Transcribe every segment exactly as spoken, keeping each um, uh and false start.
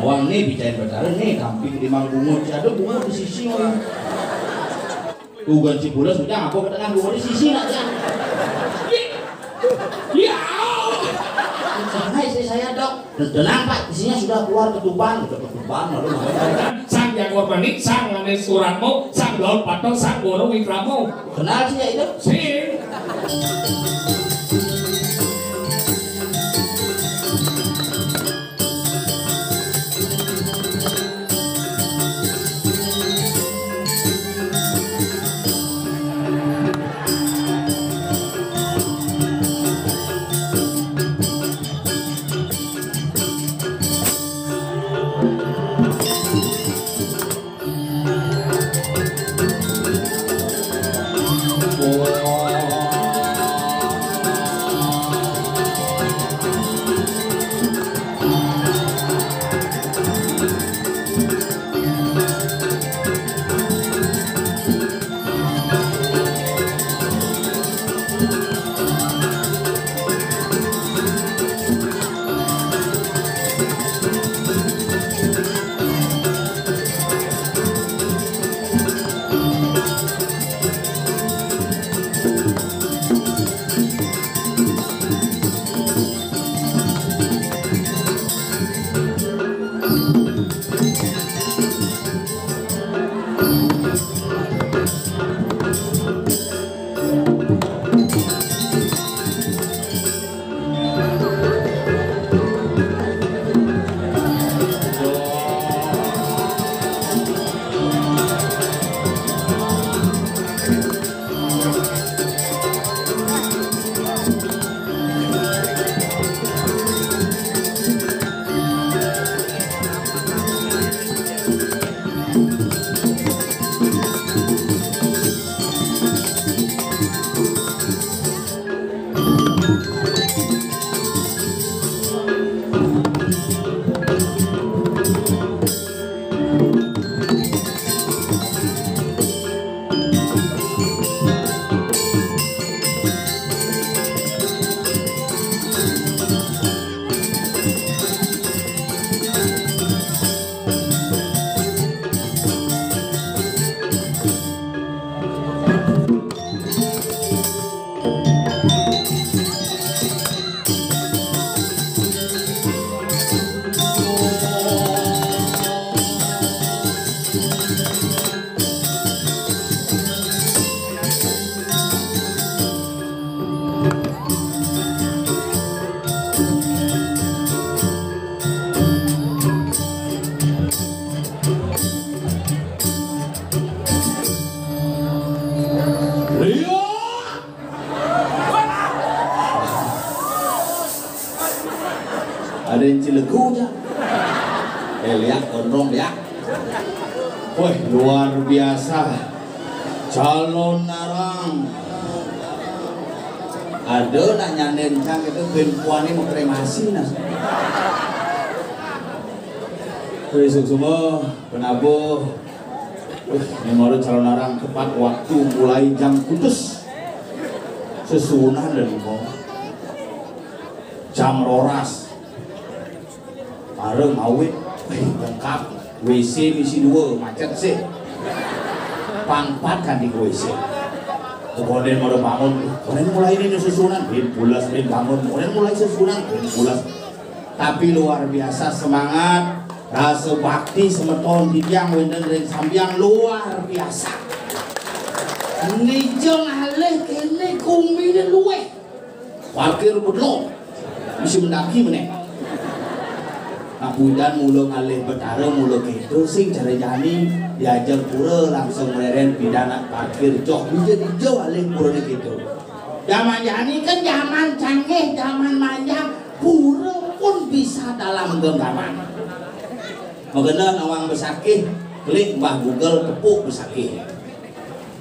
Wong né bicara Betara né, gamping di mang bungut. Ada bungut di sisi, wong. Bukan si pulas, udah apa ke tengah bungut di sisi nak, ya. Ya. Sana istri saya, Dok. Tenang, Pak, isinya sudah keluar ketuban. Udah ketuban, lalu ngapain? Sang Jaguar Manik, Sang Manis Suratmo, Sang Daun Pato, Sang Goro Wikramo. Kenal sih ya itu? Sing. Ada yang cilegu aja. Eh, lihat, gondrong, lihat. Wah, luar biasa. Calonarang. Ada nak nyanden cang itu, bén puané mau kremasi, nah. Wis, suksma, penabuh. Wis, ini menurut Calonarang tepat waktu mulai jam kutus. Sesuunan dan mau. Jam roras. Bareng awit, eh, lengkap. W C misi dua, macet sih. Pang empat kan di W C. Kemudian mau bangun, kemudian mulai ini susunan, bin pulas, bin bangun, kemudian mulai susunan, bin pulas. Tapi luar biasa semangat, rasa bakti semeton titiang wénten ring sambiang luar biasa. Nija ngalih kéné guminé luwih. Parkir bedelok. Mesti mendaki meneh. Nah, pidan mula ngalih Betara, mula kéto, sing cara jani diajeng pura langsung mrérén pidan nak parkir joh. Dija-dija alih purané kéto. Jaman jani kan jaman canggih, jaman manjang, pura pun bisa dalam genggaman. Makena nawang besakih, klik Mbah Google, tepuk besakih.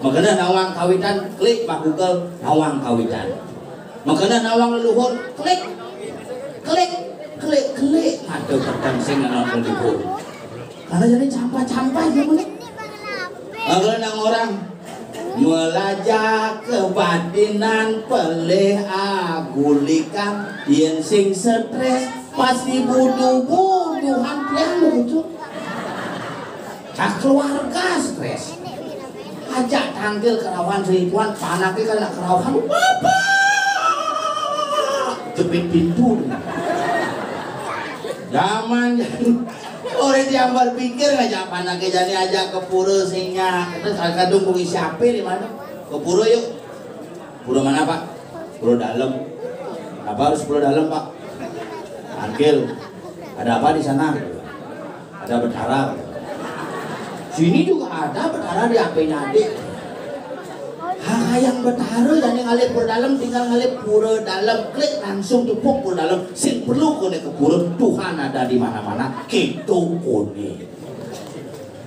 Makena nawang kawitan, klik Mbah Google, nawang kawitan. Makena nawang leluhur, klik, klik, klik, klik. Aduh, peteng sing nawang leluhur. Karena jadi campa-campa aja, mana? Makena nang orang melajah kebatinan pelih agulikan, yén sing stres pasti buduh-buduhan, tiang Itu. Cah keluarga stres. Ajak tangkil kerawan seribuan, panaknya kan nak kerawan. Bapak! Jepit pintu. Zaman jadi. Orang yang berpikir ngajak panaknya jadi ajak ke pura singa. Terus kadung bunyi siapa di mana? Ke pura yuk. Pura mana, Pak? Pura Dalem. Apa harus Pura Dalem, Pak? Tangkil. Ada apa di sana? Ada betara. Sini juga ada betara di H P-nya adik. Hal yang betara jadi ngalih Pura Dalem, tinggal ngalih Pura Dalem, klik langsung tepuk Pura Dalem. Sing perlu kone ke pura, Tuhan ada di mana-mana. Gitu kone.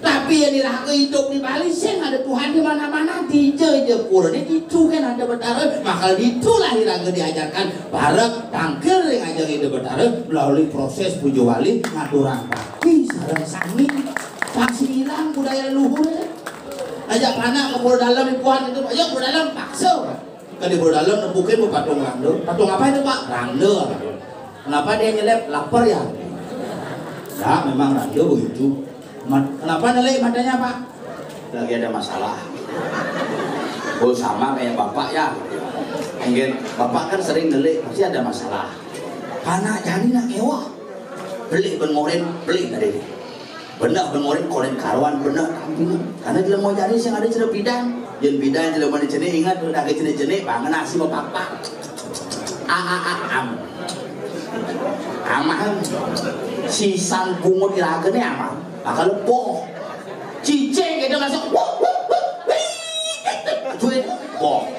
Tapi yang diraga hidup di Bali sing ada Tuhan di mana-mana, di je pura ni itu kan ada betara, maka itulah diraga diajarkan bareng tangkil yang ajar ide betara melalui proses puja wali ngaturang bakti sareng sami. Pasti hilang budaya leluhur. Ajak anak ke Pura Dalem di puan itu, ayo Pura Dalem paksa. Kan di Pura Dalem nempukin bu patung rangda. Patung apa itu, Pak? Rangda. Kenapa dia nyelip? Lapar ya? Ya, memang rangda begitu. Ma-, kenapa nelik matanya, Pak? Lagi ada masalah. Oh, sama kayak Bapak ya. Mungkin Bapak kan sering nelik, pasti ada masalah. Anak jani nak kewah. Beli ben ngorin, beli tadi. Bener ben ngorin, korin karuan, bener kampung. Karena jelema jani sing ada cerita bidan. Yen bidan jelema di sini ingat, udah ke sini-sini, bangun nasi bapak-bapak. Ah, ah, ah, am. Amah. Sisan bungut iragene amah. Bakal boh. Cicing kita masuk. Wuh, wuh, wuh, wih. Duit. Boh.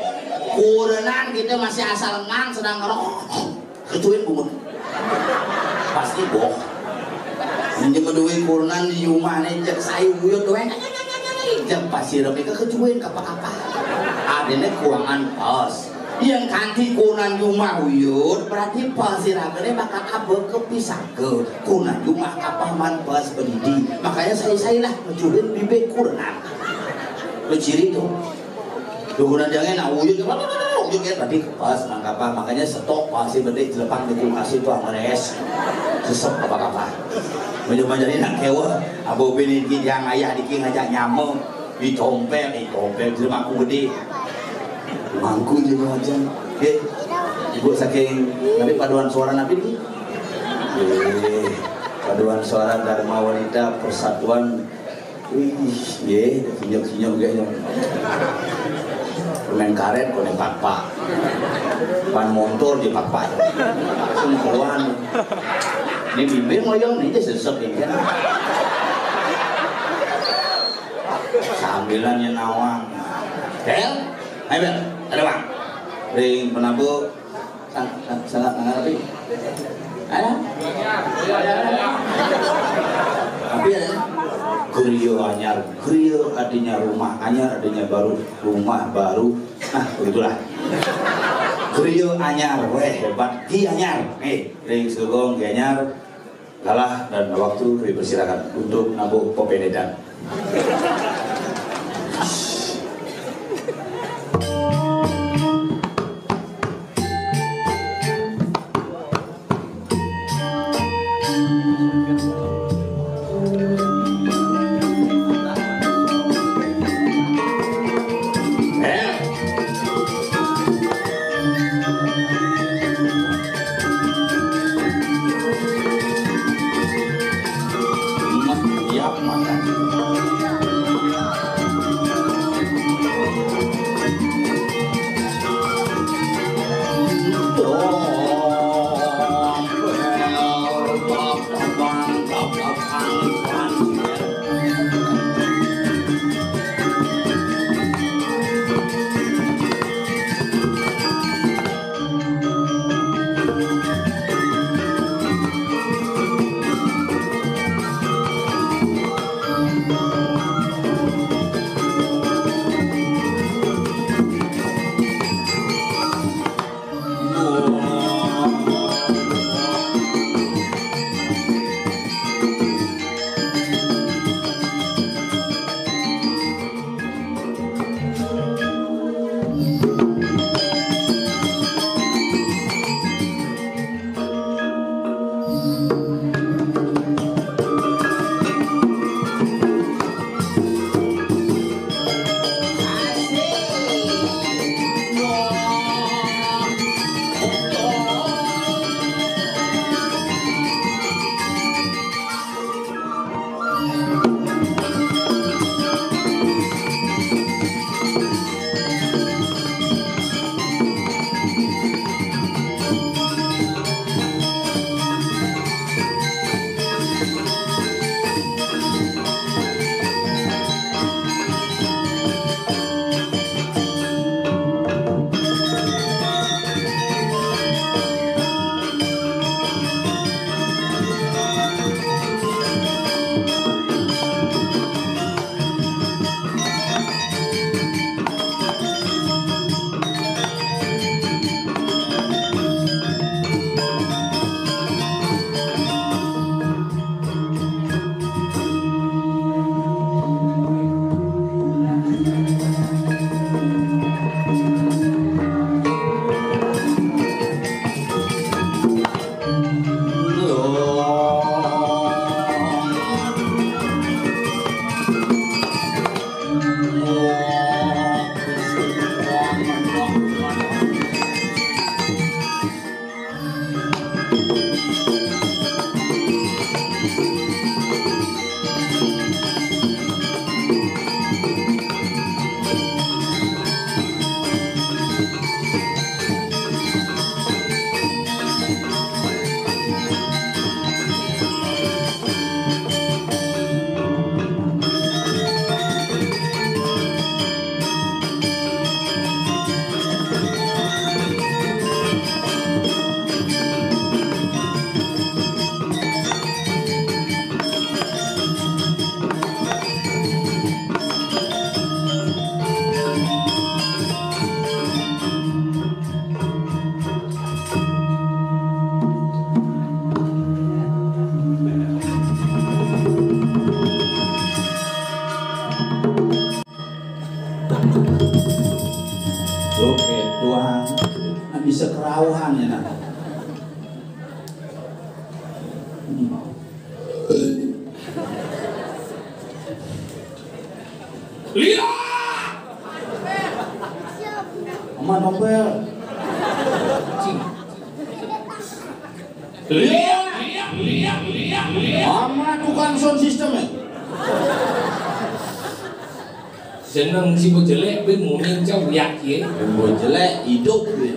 Kurenan kita masih asal ngang sedang ngerokok. Kecuin bungut. Pasti boh. Minjem duit kurenan di rumah nih, cek saya uyut doang. Jam pasir mereka kecuin apa-apa. Adanya kuangan pos. Yang kanti kurenan di rumah uyut, berarti pasir akhirnya bakal abe kepisah ke kurenan di rumah apa man pos berdidi. Makanya saya saya lah ngecuin bibit kurenan. Lo ciri tuh. Dukunan jangan nak uyut, uyut kan berarti pas nangkapa. Makanya stok pasti beli jelepang di kulkas itu amares. Sesep apa-apa. Mencoba jadi nak kewa. Abu bini ki yang ayah diki ngajak nyama. Di tompel, di tompel di rumahku gede. Mangku di rumah aja. Oke. Ibu saking nanti paduan suara nanti nih. Eh, paduan suara Dharma Wanita Persatuan. Wih, ye, kinyok-kinyok kayaknya. Permen karet kau nih pakpak. Ban motor di pakpak. Sempoan. Ini bibir ngoyong nih, dia sesek ini kan. Sambilan yang nawang. Bel, ayo Bel, ada bang. Ring penabu. Sang-, sang-, sangat mengerti. Ada? Tapi ya, griya anyar, griya artinya rumah anyar, artinya baru, rumah baru. Nah, begitulah. Griya anyar, weh, hebat. Ki anyar. Nih, ring sugong, ki anyar. Kalah dan waktu dipersilakan untuk nabuh pependetan. Mah nompel. Cing. Liak, liak, liak, liak, liak. Ama tukang sound system ya. Jeneng si bocah jelek, bin mumin cau liak ye. Bocah jelek, hidup ye.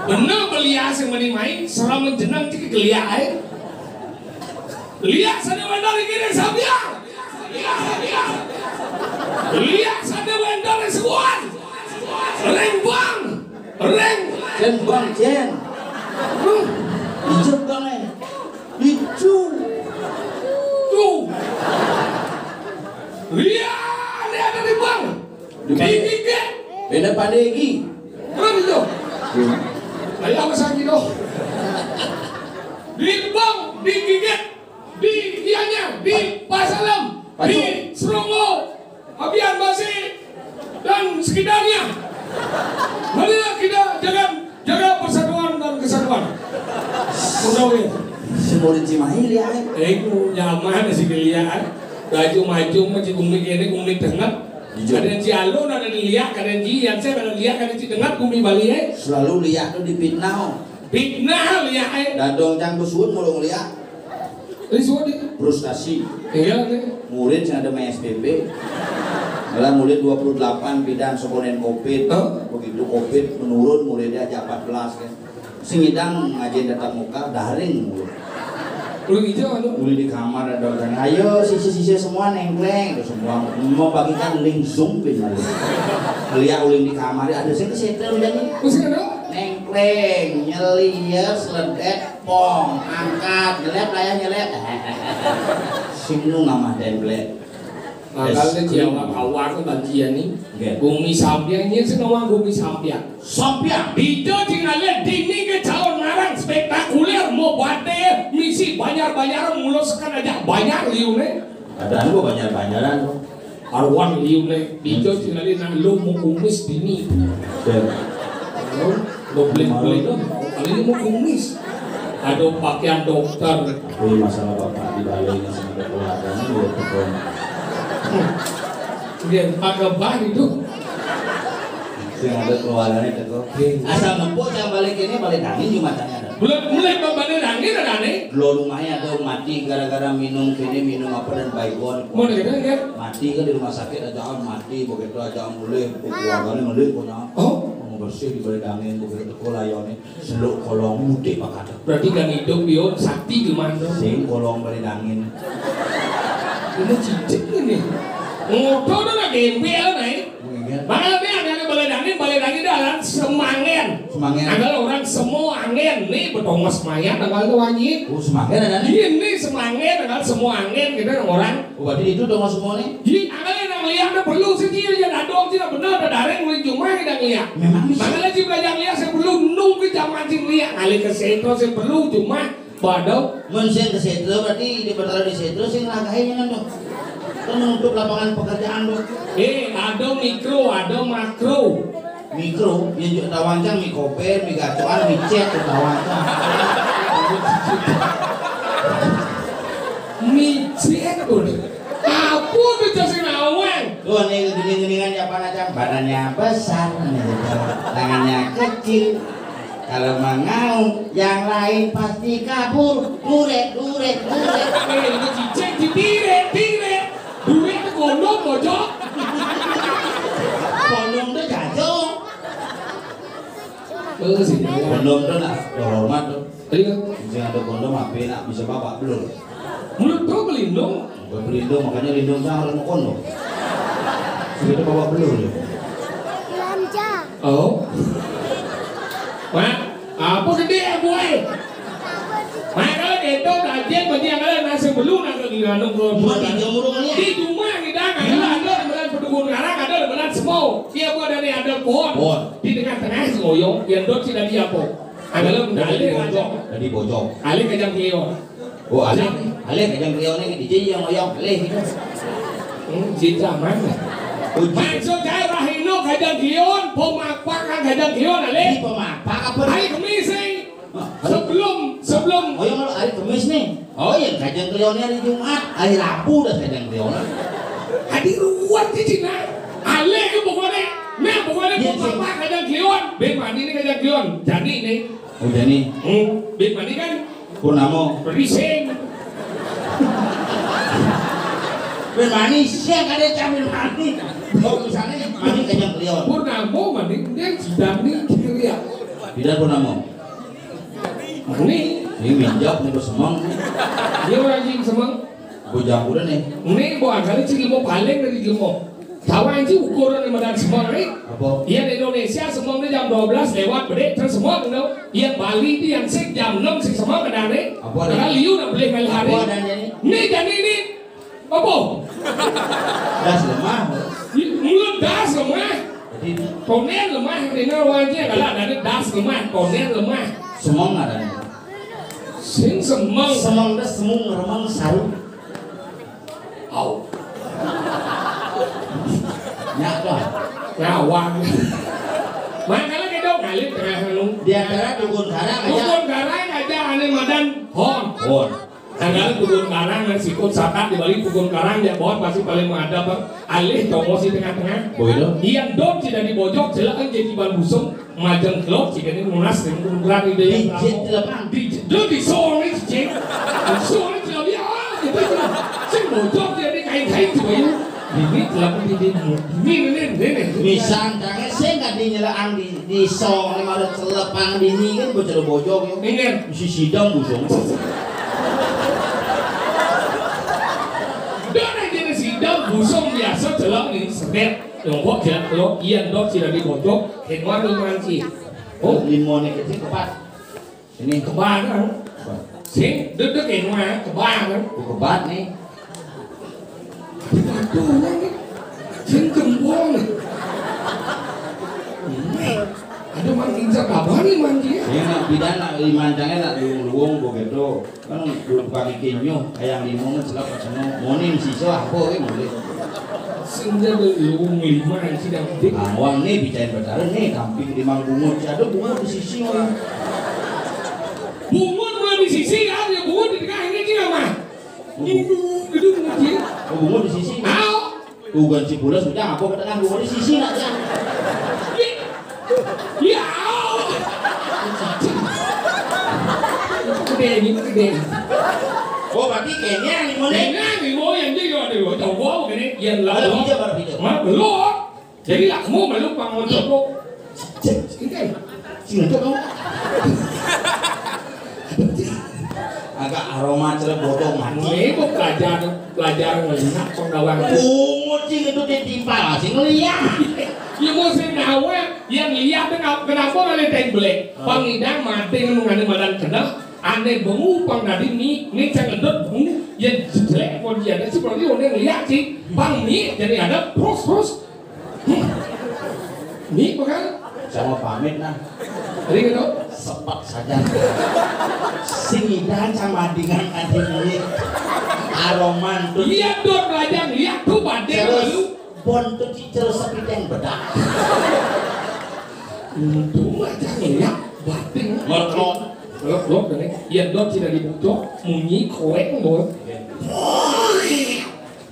Bener beliak sing meni main, seram jeneng cik geliak ae. Liak sane wendor iki ring Sambiang. Liak sane wendor ring Suwon. Ring Bang. Ring. Jen Bang, jen. Hmm. Ijo Bang, eh. Ijo. Tuh. Liak, liak dari Bang. Di mana? Digigit. Beda pandegi. Kan itu. Iya. Ayo, Mas Anggi, dong. Di Bang, digigit. Di ianya, di Pasalem, Pak di Cuk. Serongo, Abian Basi, dan sekitarnya. Marilah kita jaga, jaga persatuan dan kesatuan. Udah, weh. Si murid Cimahi lihat, eh. Eh, itu nyaman si gelian. Baju maju masih gumi kene, gumi tengah. Jujur. Kadang ci alun, kadang liak, kadang ci yang saya, kadang liak, kadang ci tengah, gumi Bali, eh. Selalu liak tuh dipitnah. Fitnah liak, eh. Dadong cang besuut mulung liak. Ini semua di Frustasi. Iya, nih. Murid sing ada main S P B. Malah murid dua puluh delapan bidan sekonen covid. Hah? Begitu covid menurun, muridnya aja empat belas, kan. Sing ngidang ngajain tatap muka, daring mulu. Lu hijau, lu. Mulai di kamar ada orang, "Ayo, siswa-siswa semua nengkleng." Terus semua membagikan link Zoom, pin. Liak uling di kamar, ada sing kesetel jadi. Terus ada? Nengkleng, nyelier, seledet, pong, angkat, nyelep, layar nyelep. Sing nu ngamah template. Makanya Jawa kawar tuh bagian nih. Nggih. Gumi Sampiang, ini sih ngomong Gumi Sampiang. Sampiang. Dija sing ngalih dini ke calon larang spektakuler, mau bate, misi banjar-banjaran, muluskan aja banjar liune. Ada anu banjar-banjaran tuh. Arwan liune, dija sing ngalih nak lu mau kumis dini. Oke. Lo, lo beli-beli dong, kali ini mau kumis. Ada pakaian dokter. Tapi masalah bapak di balai ini sama keluarganya, ya, betul. Dia pakai bah itu. Sing ada keluarganya teko. Iya. Asal ngepuk yang balik ini, balik angin cuma tanya ada. Mulai, mulai balik angin ada nih. Lo rumahnya ada mati gara-gara minum kene, minum apa dan Baygon. Mau dengar, dengar? Mati kan di rumah sakit aja mati, begitu aja mulai, keluarganya mulai punya. Oh. Mau bersih di balik angin, begitu teko layone. Seluk kolong mudik, Pak Kadek. Berarti kan hidup, yo, sakti gimana? Sing kolong balik angin. Ini cicit ini. Ngoto tu nak gembel, naik. Iya. Makanya ada balik angin, balik angin dalam semangen. Semangen. Ada orang semua angin. Nih, betongos mayat, tanggal tu wajib. Oh, semangen ada nih? Iya, nih, semangen, tanggal semua angin, gitu, orang. Oh, berarti itu dong semua nih? Hi, angkal yang lihat ada perlu sih, dia yang ada sih, benar, ada dareng, mulai cuma yang lihat. Memang bisa. Makanya sih belajar lihat, saya perlu nunggu zaman sih lihat. Alih ke seto, saya perlu cuma pada. Men sing ke seto, berarti di Betara di seto, sing lagahin kan tuh. Kan menutup lapangan pekerjaan tuh. Eh, ada mikro, ada makro. Mikro, yang juga tawancang, mie koper, mie gacoan, mie cet, tawancang. Mie cet, udah. Apa tu jelasin awang? Tuh, nih, gini-giningan ya, apa aja? Badannya besar, nih, gitu. Tangannya kecil. Kalau mengaum, yang lain pasti kabur. Durek, durek, durek. Eh, ini cicing, citirik, tirik. Durek tu kondom, bocok. Kondom tu jajo. Oh, sini. Kondom tu nak terhormat tu. Iya. Sing ada kondom, apa nak bisa bapak belum? Mulut tu pelindung. Bukan pelindung, makanya lindung saya harus mau kondom. Sudah bapak belum ya? Belanja. Oh. Mak, apa gede ya, boy? Mak, kalau gitu, kajian bagi yang ada nasi belu, nak lagi ngandung ke. Cuma tiga murung ni. Di rumah kita, kalau ada beneran pendukung sekarang, ada beneran semua. Iya, gua dari ada pohon. Pohon. Di tengah-tengah si ngoyong, yang dot si tadi apa? Ada lo. Jadi bojong. Jadi bojong. Alih kajang kelion. Oh, alih. Alih kajang kelion ni, di sini yang ngoyong, alih gitu. Hmm, cinta mana? Uji. Maksud saya Rahino kajang kelion, pemapakan kajang kelion, alih. Ini pemapak apa? Hari Kemis ni. Hah? Sebelum, sebelum. Oh, yang hari Kemis ni. Oh, yang kajang kelion ni hari Jumat, hari Rabu dah kajang kelion. Hari ruwet di Cina. Alih ke pokoknya. Nah, pokoknya iya, mau apa kajang klion, ben mani ini kajang klion. Jani ini. Oh, jani. Hmm, ben mani kan Purnamo. Rising. Ben mani, siang ada camin mani. Oh, misalnya mani kajang klion. Purnamo mani, dia sidang nih, gitu ya. Bidan Purnamo. Mani. Ini minjak nih, semang. Dia orang jing semang. Bujang udah nih. Ini buat kali cik ilmu paling dari ilmu. Tahu anjing ukuran yang madan semua nih. Apa? Iya, di Indonesia semua nih jam dua belas lewat, bede terus semua, you know. Iya, Bali itu yang sik jam enam sik semua kena nih. Apa ada? Karena liu udah beli hari. Apa ada ini? Nih, jadi ini apa? Das lemah. Mulut das lemah. Jadi toner lemah, ini wajah kalau ada das lemah, toner lemah. Semang ada nih. Sing semang. Semang das semung remang saru. Au. Nyak lah. Ngawang. Makanya kita ngalir tengah lu. Di antara dukun karang aja. Dukun karang aja ane madan hon. Hon. Anggaran dukun karang dan sikut sakat di balik dukun karang dia bawah pasti paling menghadap, Bang. Alih tomo si tengah-tengah. Boy lo. Iyan dot tidak dibojok, jelek kan jadi ban busung. Majeng kelok, jika ini munas, ini kumpulan ide yang dijit telepang. Dijit, lo di sore, cicing. Di sore, tidak dia, ah, gitu, gitu. Sing bojok, dia ini kain-kain, coba ini. Ini telepang di, di, ini, ini, ini, ini. Misang, tangan, sing nggak dinyelaang di, di sore, malah telepang di ini, kan bocor bojok, ya. Ini. Isi sidang, busung. Dona jadi sidang, busung, biasa, celok, ini, seret. Tiongkok jalan telok, iyan dot sida di bojok, Henwan lima anci. Oh, lima ni kecil kebat. Ini kebat kan? Sing duduk Henwan kebat kan? Oh, kebat ni. Aduh, ni. Sing gembong ni. Ada mang injak apa ni mang dia? Ini nak bidan nak lima ancangnya nak luung-luung begitu. Kan bukan ikenyo, ayang limo kan selap kacano. Moning sisa apa ke boleh. Sing dia luung lima yang sidang dik. Awang ni bicain pacaran ni, kamping di mang bungut. Ada bungut di sisi orang. Bungut mulai di sisi, ada bungut di tengah ini dia mah. Ini, ini bungut dia. Oh, bungut di sisi. Au. Bukan si pula sudah apa ke tengah bungut di sisi nak dia. Ya. Gede ini gede. Oh, berarti kayaknya lima ni. Kayaknya lima yang dia ada dua coba begini. Yang lalu. Ada hijau, ada hijau. Mah belum. Jadi lah kamu belum bangun coba. Ini kan. Sini tu kamu. Agak aroma cerah bodoh mati. Ini kok pelajar pelajar ngeliat penggawang. Bungut sih itu ditimpa sih ngeliat. Ya mau sing nawe yang lihat kenapa kenapa kali teng belek. Pangidang mati ngomong ane madan kena ane bengu pang tadi ni ni cang edot bengu ya jelek pun dia ada sih berarti orang yang lihat sih pang ni jadi ada terus terus. Ni pegang. Sama pamit nah. Tadi gitu. Sepak saja. Sing idan sama dengan adi ni. Aroman tu. Iya dot lajang lihat tu badai lalu. Bon tu cicil sepiteng bedak. Untung aja ngeliat batin. Merklot. Merklot, kan? Iya dot tidak dibutuh, munyi koek, bos.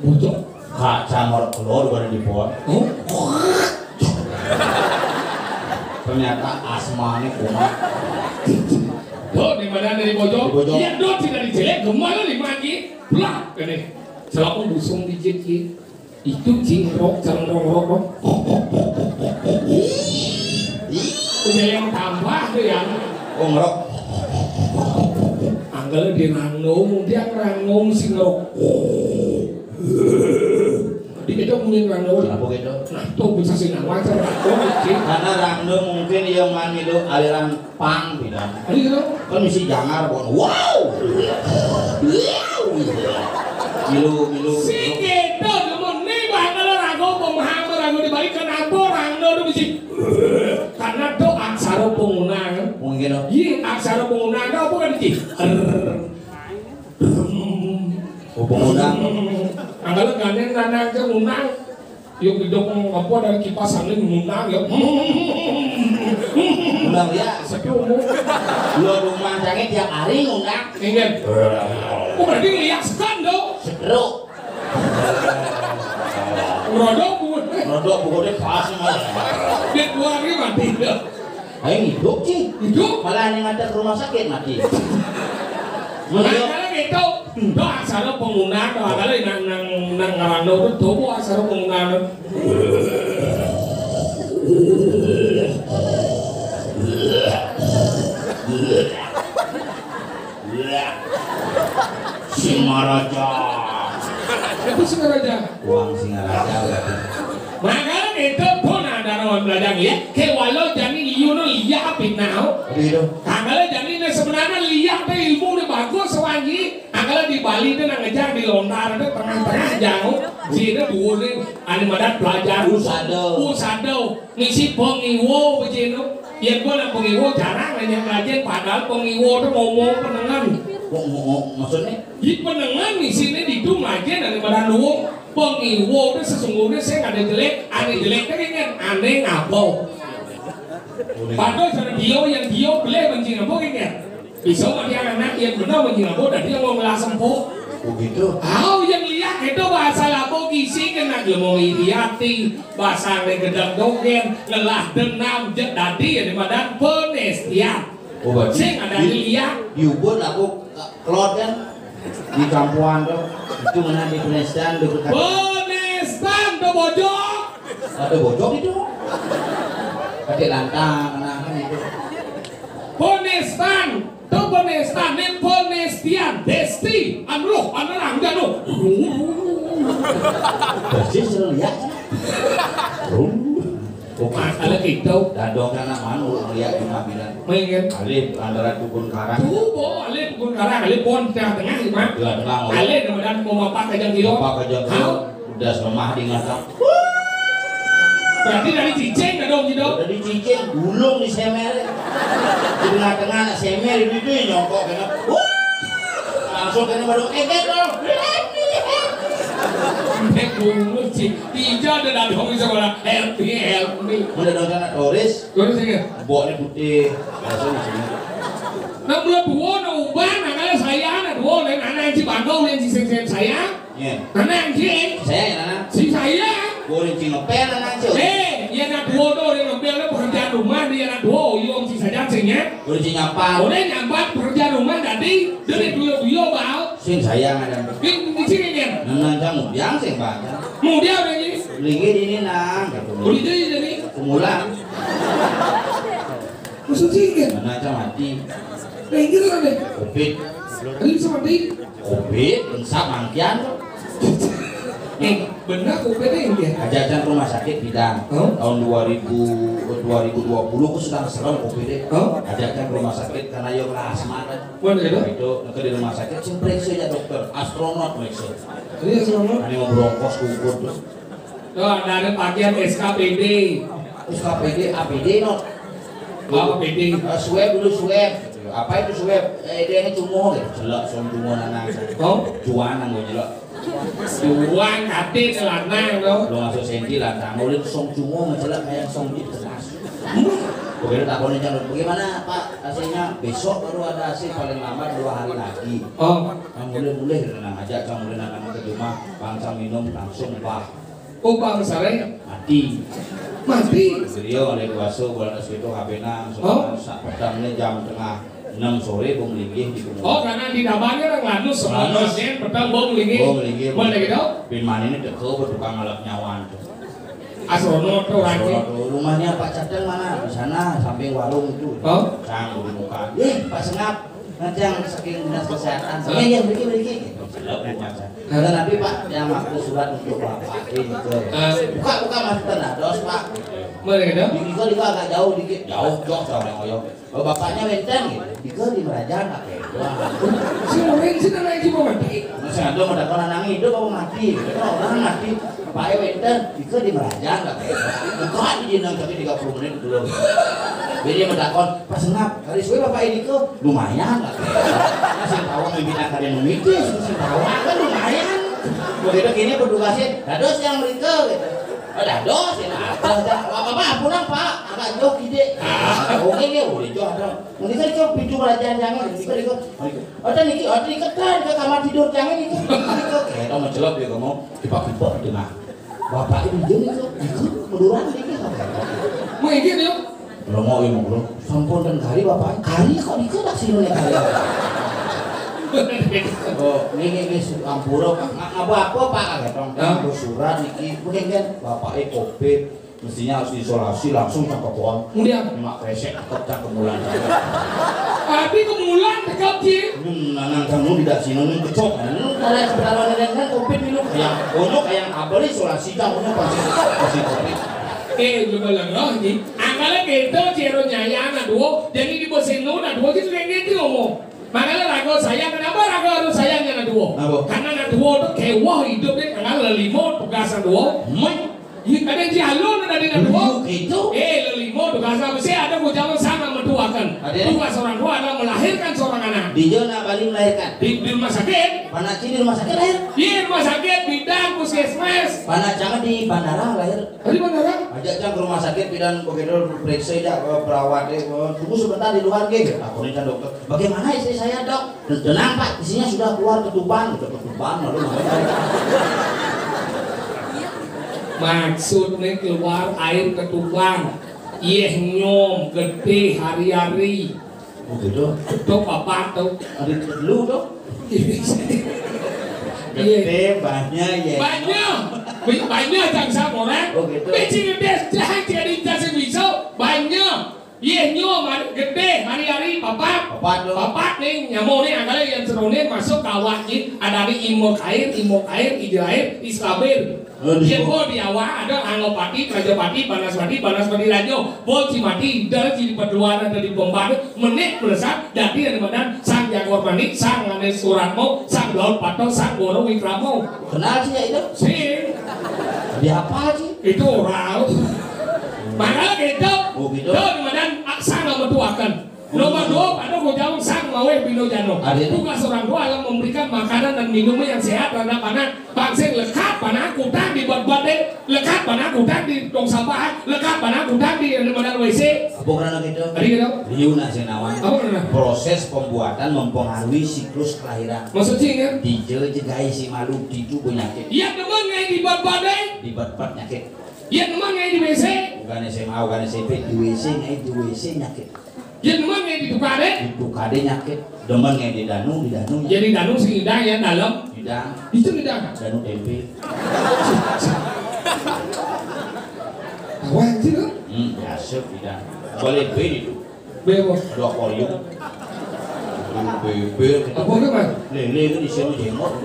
Bocok. Kaca merklot, bukan di pohon. Huh? Ternyata asmanya kumat. Tuh, di mana dari bocok? Di bocok. Iya dot tidak dijelek, gemar lima ki. Blak, kan? Selaku busung dijit ki. Itu cing rok, cang rok, rok, rok. Jadi yang tambah tu yang. Oh, ngerok. Anggal di rangnung, dia rangnung sing ngerok. Di itu mungkin rangnung. Apa gitu? Nah, tu bisa sing nang wajar. Oh, oke. Karena rangnung mungkin yang mani tu aliran pang bidan. Ayo gitu. Kan misi jangar bon. Wow. Milu milu. Sing gitu, namun ni bakal ragu pemahaman ragu dibalik kenapa rangnung tu misi. Karena tu aksara penggunaan. Mungkin lo. Iya, aksara penggunaan apa kan iki? Er. Oh, penggunaan. Anggal gandeng nana aja ngundang. Yuk gedok apa dari kipas angin ngundang ya. Ngundang ya. Sepi umur. Lo rumah tangi tiap hari ngundang. Ingat. Oh, berarti ngeliat sekan dong. Setruk. Ngerodok, Bu. Dok, pokoknya pas nih, Mas. Dia keluarnya mati dah. Ayo hidup, Ci. Hidup? Malah yang ada ke rumah sakit mati. Nah, kalau gitu, dah asal penggunaan, dah kalau nang, nang, nang ngerando tuh, tuh asal penggunaan. Singaraja. Apa Singaraja? Wong Singaraja berarti. Makanya itu pun ada orang belajar ya. Kewalo jani liyu no liya pinau. Gitu. Kagak jani ini sebenarnya liya teh ilmu ini bagus sewangi. Kagak di Bali itu nang ngejar di lontar itu tengah-tengah jauh. Sini dulu nih ada madat belajar. Usado. Usado. Ngisi pengiwo bejeno. Yen gua nang pengiwo jarang nanya ngelajen, padahal pengiwo tuh ngomong penengan. Kok ngomong maksudnya? Di penengan isinya di itu ngelajen dari badan luwung. Pengiwo tuh sesungguhnya saya nggak ada jelek, ada jelek kan kan aneh ngabo. Padahal cara dia yang dia boleh benci ngabo kan kan. Bisa mah dia anak yang benar benci ngabo dan dia mau ngelas empuk. Begitu. Tahu yang lihat itu bahasa labo gisi kena dia mau iri hati. Basang deh gedeg dogén, ngelah denam, jek dadi ya di madan penestian. Oh, berarti sing ada di, liya. Di Ubud aku ke-, kelot kan di kampuan tuh. Itu mana di penestian tuh. Penestian tuh bojok. Ada bojok itu. Pakai lantang, kenapa itu? Penestian. Tuh penista, nih penestian, besti, anu loh, anu lang, anu. Persis lo lihat. Rum. Oke. Masalah gitu. Dadong kan aman, lo lihat cuma bilang. Mungkin. Alif antara dukun karang. Tuh, bo, alif dukun karang, alif pon tengah-tengah, gimana? Tengah-tengah, oh. Alif, kemudian mau apa aja gitu. Apa aja gitu. Hah? Udah semah di ngatang. Berarti dari cicing dong gitu. Dari cicing, gulung di semer. Di tengah-tengah anak semer itu, itu yang nyongkok kena. Wuh! Langsung kena baru eget dong. Sampai gulung sih. Tidak ada dadong di sekolah. Help me, help me. Udah dong sana turis. Terus ya? Boknya putih. Langsung di sini. Nah, bulan dua, nah, uban, nah, kalau saya, nah, dua, lain anak yang si Bangkau, lain si Sen-Sen saya. Iya. Nana yang kiri. Saya, Nana. Si saya. Boleh cing ngepel, Nana, cing. Eh, ya nak dua tuh, dia ngepel tuh pekerjaan rumah, dia nak dua, uyung si saja singnya. Boleh cing nyampa. Boleh nyampa pekerjaan rumah tadi, dia duyo-duyo bau. Sing saya nggak ada. Di, di sini kan. Nana, cang mudiang sing banyak. Mudiang lagi. Lagi di ini, Nang. Boleh jadi, jadi. Kemulan. Maksud sih kan? Nana, cang mati. Lagi gitu kan deh. Covid. Tadi bisa mati. Covid, bangsa mangkian tuh. Eh, bener covid ini ya? Ajakan rumah sakit bidang. Hah? Tahun dua ribu, dua ribu dua puluh aku sedang serem covid deh. Hah? Ajakan rumah sakit karena yo asma kan. Mana itu? Itu, ke di rumah sakit, sing periksa ya dokter, astronot periksa. Iya, astronot. Ini mau bronkos kukur tuh. Tuh, ada, ada pakaian S K P D. S K P D, A P D, no. Apa P D? Eh, swab dulu, swab. Apa itu swab? Eh, dia ini cumuh, gitu. Jelek, som cumuh, nanang. Oh? Cuan, nang, jelek. Cuan, kate, lanang, no. Lo masuk senti, lanang. Lo itu som cumuh, jelek, kayak som itu, keras. Oke, lu takonin, Cang, bagaimana, Pak, hasilnya? Besok baru ada hasil, paling lambat dua hari lagi. Oh. Nah, mulai-mulai, tenang aja, Cang, mulai nanang ke rumah, bangsa minum, langsung, Pak. Oh, bangsa, ya? Mati. Mati? Beliau oleh kuasa, bulan es itu, H P nang, oh? Semua sak petang ini jam tengah enam sore, bung linggih di rumah. Oh, karena di Dabannya orang lanus, semua lanus. Pasien petang, bung linggih. Bung linggih. Boleh gitu? Bin Mani ini teko, tukang ngalap nyawan tuh. Astronot tuh, Astronot tuh. Rumahnya Pak Cadang mana? Di sana, samping warung itu. Oh? Cang, di muka. Eh, Pak Sengap. Nanti yang saking dinas kesehatan. Iya, iya, beriki, beriki. Jelek rumah saya. Nah, tapi Pak, yang aku surat untuk Bapak ini tuh. Eh. Buka, buka, Mas, tenang, dos, Pak. Boleh gitu? Di Igo, Igo agak jauh dikit. Jauh, jauh, jauh, jauh. Kalau bapaknya wenten gitu, Igo di Merajang, Pak. Wah. Si Murin sih, namanya si Murin. Masih ada mau datang anak hidup apa mati? Gitu. Kalau orang mati, bapaknya wenten, Igo di Merajang, Pak. Buka di jenang tapi tiga puluh menit belum. Jadi mau takon, Pak Sengap, kali suwe Bapak ini ke lumayan, Pak. Masih tahu, mimpi tak ada yang mimpi, masih tahu, kan lumayan. Begitu gini petugasnya, dados yang mereka gitu. Oh, dados ya, apa, apa, pulang, Pak, agak jauh gede. Oke, ya, udah jauh ada. Mungkin saya coba pintu kerajaan jangan, tiba-tiba, oh, niki, oh, niki kan ke kamar tidur jangan itu. Kayak kamu celok dia ngomong, tiba-tiba di tengah. Bapak ieu jeung itu, itu meluran dikit apa? Mungkin ya. Lo mau ilmu bro, sampun dan kari bapak, kari kok dikit dah sini kari. Oh, ini ini ampura pak, nggak apa-apa pak, kagetong. Hah? Surat niki, mungkin kan bapak covid, mestinya harus diisolasi langsung cangkepan. Kemudian? Ini mak kresek, tetap cangkemulan. Tapi kemulan tetap sih. Hmm, nanang kamu tidak sini, nung kecok. Nung karena sebentar lawan nenek kan covid ini, kayak bonyok, kayak apa nih, isolasi cangkemulan pasti, pasti covid. Eh, lu malah nggak sih. Angkala gitu, cero nyaya anak duo, jadi di bos nu anak duo gitu kayak gitu ngomong. Makanya raga saya, kenapa raga harus sayang anak duo? Apa? Karena anak duo tuh kewah hidup deh, karena lelimo tugasan duo. Meh. Iya, kadang si alun ada di anak duo. Gitu. Eh, lelimo tugasan apa sih? Ada ku jawab sama mertuakan. Ada. Tugas orang tua adalah melahirkan seorang anak. Di Jona Bali melahirkan. Di, di rumah sakit. Mana sih di rumah sakit lahir? Iya, rumah sakit, bidan, puskesmas. Mana jangan di bandara lahir? Tadi bandara? Ajak cang ke rumah sakit, bidan begitu periksa ya, eh, perawat, eh, eh, tunggu sebentar di luar, gitu. Aku nih kan dokter. Bagaimana istri saya, dok? Tenang pak, isinya sudah keluar ketuban, udah ketuban lalu ngapain? Maksudnya keluar air ketuban. Yeh nyom gede hari-hari. Oh gitu. Tuh papa tuh. Ada lu tuh. Iya. Gede banyak ya. Banyak. Banyak, jangan sama orang. Oh gitu. Beci gede, jangan jadi kasih bisa. Banyak. Iya, nyom, gede, hari-hari, papat. Papat, lo. Papat nih, nyamuk nih, angkala yang serunin masuk ke awak nih, ada nih imok air, imok air, ijil air, iskabir. Iya, bo di awak ada Anggopati, Prajapati, Banaspati, Banaspati Rajo, bo Cimati, dari sini perluan ada di Pemban, menik melesat, jadi yang mana Sang Jaguar Manik, Sang Ganes Suratmo, Sang Laut Pato, Sang Boro Wikramo. Kenal sih ya itu? Sih. Dia apa sih? Itu orang. Makanya gitu. Oh, gitu. Tuh, kemudian aksa nomor dua kan. Nomor dua, pada ku jawab sang maweh bino jano. Ada itu. Tugas orang tua adalah memberikan makanan dan minumnya yang sehat terhadap anak. Bangsa lekat panah kutang di buat-buat deh. Lekat panah kutang di tong sampah. Lekat panah kutang di yang mana W C. Apa karena gitu? Tadi gitu. Liu nak sing nawan. Apa karena? Proses pembuatan mempengaruhi siklus kelahiran. Maksudnya kan? Dijel jegai si malu titu penyakit. Iya teman ngai di buat-buat deh. Di buat-buat nyakit. Iya teman ngai di W C. Bukan S M A, bukan S M P, di W C ngai, di W C nyakit. Iya teman ngai di tukade. Di tukade nyakit. Demen ngai di danu, di danu nyakit. Jadi danu sing idang ya dalam. Idang. Itu idang. Danu tempe. Awal sih lo. Hmm, biasa idang. Boleh beli itu. Bebo. Ada akuarium. Bebek. Apa ke, Mas? Lele itu di sini jenggot.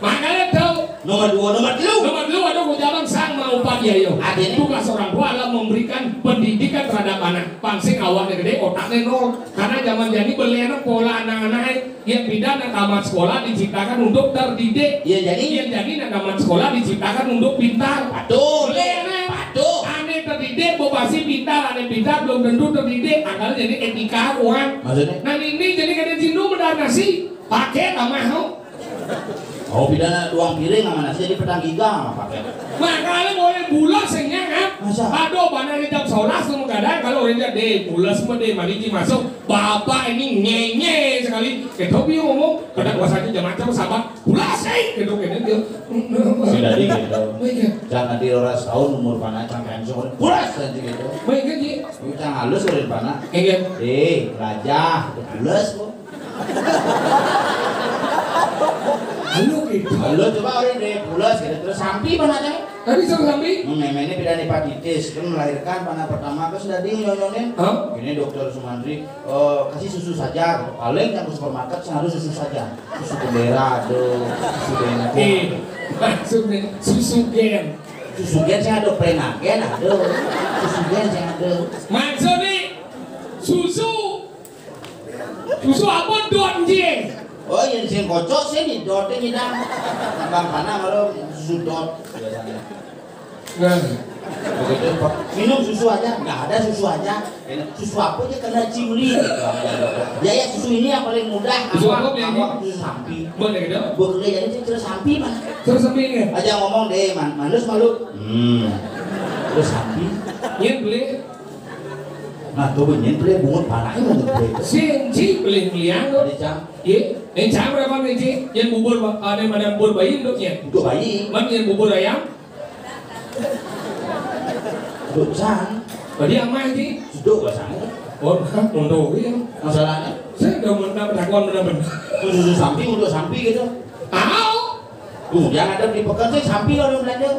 Makanya tahu. Nomor dua, nomor tiga. Nomor dua ada ku jalan sang mau pagi ayo. Ada ini. Tugas orang tua adalah memberikan pendidikan terhadap anak. Pangsing awalnya gede, otaknya nol. Karena zaman jadi beli anak pola anak-anak Yang pindah nak tamat sekolah diciptakan untuk terdidik. Iya, jadi? Yang jadi nak tamat sekolah diciptakan untuk pintar. Betul. Boleh, aneh. Betul. Aneh terdidik, mau pasti pintar, aneh pintar belum tentu terdidik. Akal jadi etika orang. Maksudnya? Nah, ini jadi kada jindu benar nasi. Pakai tamah, no? Oh, pidana doang piring sama nasi jadi pedang giga sama pakai. Makanya boleh bulat sehingga kan? Masa? Aduh, mana di jam sebelas tuh kadang kalau orang jadi bulat semua deh, mari masuk. Bapak ini ngenye sekali. Kita bingung ngomong, kada kuasa aja jam macam sabar. Pulas, eh, gitu, gitu, gitu. Sudah di gitu. Oh, iya. Jangan di orang setahun umur panacang kan, so, pulas aja gitu. Baik kan, Ji? Ini cang halus udah panah. Iya. Eh, raja, pulas kok. Halo gitu. Halo, coba orang deh pulas gitu. Terus sampi panacang. Tadi suruh sampi? Hmm, memangnya tidak hepatitis, kan melahirkan panah pertama, terus tadi nyonyonin. Hah? Ini dokter Sumantri, eh, kasih susu saja. Paling yang ke supermarket selalu susu saja. Susu bendera, ada, susu bengkok. Eh, maksudnya susu gen. Susu gen saya ada, prenagen ada. Susu gen saya ada. Maksudnya susu, susu apa dot, Ji? Oh, yang sing kocok sih di dot ini dah. Bang Pana kalau susu dot biasanya. Nah. Begitu, Pak. Minum susu aja, nggak ada susu aja. Susu apa aja kena cimli gitu. Ya, ya, susu ini yang paling mudah. Susu apa, apa, yang apa? Susu sampi. Boleh gitu? Buat kerja jadi terus sampi, Pak. Terus sampi ya? Aja ngomong deh, man, manus malu. Hmm. Terus sampi. Iya, boleh. Nah, tuh benyén pelih bungut panaknya bungut pelih. Sing ci pelih meliang tuh. Ada cang. Iya, yang cang berapa nih ci? Yang bubur ba-, ada mana bubur bayi tuh ya? Untuk bayi. Man yang bubur ayam? Untuk cang. Tadi yang mana ci? Sudah gak sang. Oh, untuk ya. Masalahnya? Saya udah mau nambah takon benar-benar. Untuk samping, untuk samping gitu. Tahu? Tuh, yang ada di pekan saya sampai orang belanja.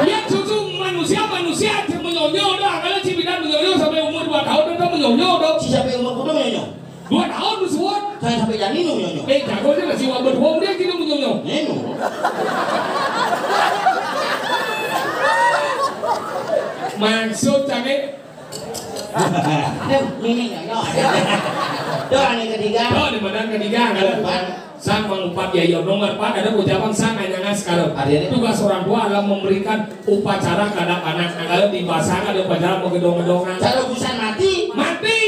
Ya, cucu manusia, manusia aja menyonyo dah. Kalau cibidan menyonyo sampai umur dua tahun, udah menyonyo dah. Si sampai umur kudu menyonyo. Dua tahun tuh suat. Saya sampai jadi nu menyonyo. Eh, jago aja lah si wabah wong dia gitu menyonyo. Nenu. Maksud cangé. Aduh, ini nyonyo. Tuh, yang ketiga. Tuh, di mana ketiga? Kalau empat. Sang mangupat ya, ya, nomor empat ada ucapan sang anyanga sekarang. Ada ini. Tugas orang tua adalah memberikan upacara kepada anak. Kalau di bahasa ada upacara mau gedong-gedongan. Cara busan mati. Mati.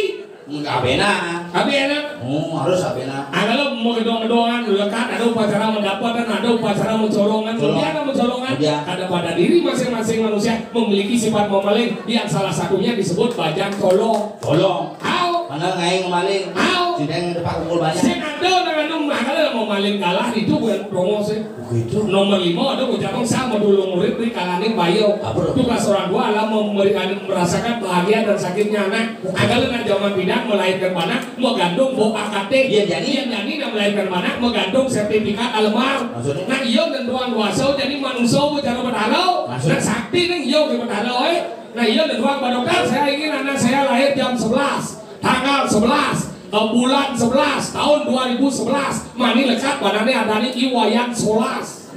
Enggak bena. Tapi enak. Oh, harus abena. Kalau mau gedong-gedongan, lekat ada upacara mendapatkan, ada upacara mencolongan. Colong. Kemudian ada mencolongan. Kemudian. Ada pada diri masing-masing manusia memiliki sifat memaling yang salah satunya disebut bajang colong. Colong. Au. Mana ngai ngemaling? Au. Sidang depan kumpul banyak. Sing ada nang anu, makanya mau maling kalah itu bukan promosi. Begitu. Nomor lima ada ucapan sama dulu murid di kalangan bayo. Apa tuh? Tugas orang tua adalah memberikan merasakan bahagia dan sakitnya anak. Agak nak zaman pindah melahirkan anak, mengandung bo A K T. Iya, jadi? Iya, jadi nak melahirkan anak, mengandung sertifikat alemar. Maksudnya? Nah, iya dan tuan kuasa jadi manusia bicara bertaruh. Maksudnya? Nah, sakti nih, iya, bertaruh, eh. Nah, iya, dan Pak Dokter, saya ingin anak saya lahir jam sebelas, tanggal sebelas, eh, bulan sebelas, tahun dua ribu sebelas. Mani lekat badannya ada nih Iwayan Solas.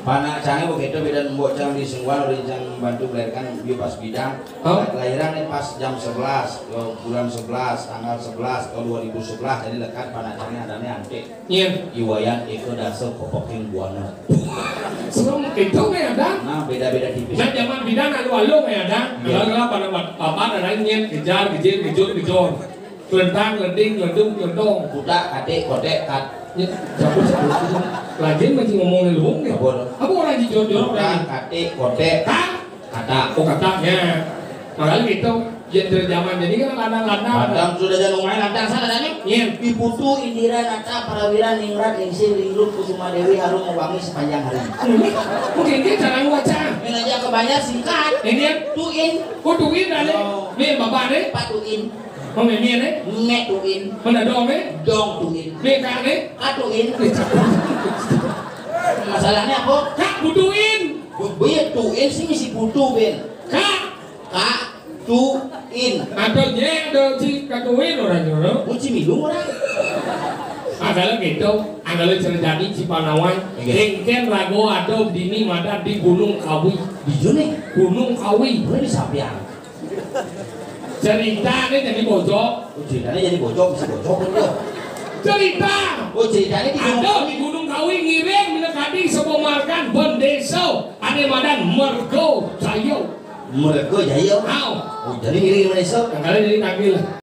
Panak cangnya begitu, beda mbok cang di Sengguan, udah cang bantu melahirkan, dia pas bidang. Hah? Lahiran nih pas jam sebelas, eh, bulan sebelas, tanggal sebelas, tahun dua ribu sebelas, jadi lekat panak cangnya ada nih antik. Nyén. Iwayan Eka Dasa Kopeking Buana. Serem itu kayak ada. Nah, beda-beda tipis. Nah, zaman bidan alu-alu kayak ada. Iya. Kalau pada papan ada nyén, kejar, kejir, kejur, kejor. Kelentang, lending, lendung, kelentong. Kutak, katik, kotek, kat. Nyén, jago, jago. Lagi masih ngomongin lu, ya? Apa? Apa orang jijor-jorok? Kutak, katik, kotek. Hah? Kata. Oh, katanya. Makanya gitu, yang dari zaman jadi kan ladang-ladang. Ladang sudah jadi lumayan ladang sana tanya. Iya. Iputu Indira Nata Prawira Ningrat Lingsir Linglung Kusuma Dewi harum wangi sepanjang hari. Mungkin dia cara baca. Ini aja kebanyakan singkat. Ini ya? Tuin. Oh, tuin ada. Oh. Nih, bapak nih. Pak Tuin. Oh, ini nih. Mek Tuin. Mana dong nih? Dong Tuin. Nih, kak nih. Kak Tuin. Nih, cakep. Masalahnya apa? Kak butuhin. Bu, bu ya Tuin sih misi butuh, Ben. Kak. Kak Tuin. Atau nyé ada si Kak Tuin orang jono. Mun si minum orang. Agak gitu, agak ceritani Cipanawan. Iya. Kéngkén rago ada dini madan di Gunung Kawi. Di Juni? Gunung Kawi. Boleh disampaikan. Ceritanya jadi bojok. Oh, ceritanya jadi bojok, bisa bojok kan dia? Cerita. Oh, ceritanya di Ada Gunung di Gunung Kawi ngiring minakadi sepomarkan bendesa ane madan Mergo Jaya. Mergo Jaya. Au. Oh, jadi ngiring di Indonesia. Makanya jadi tagih.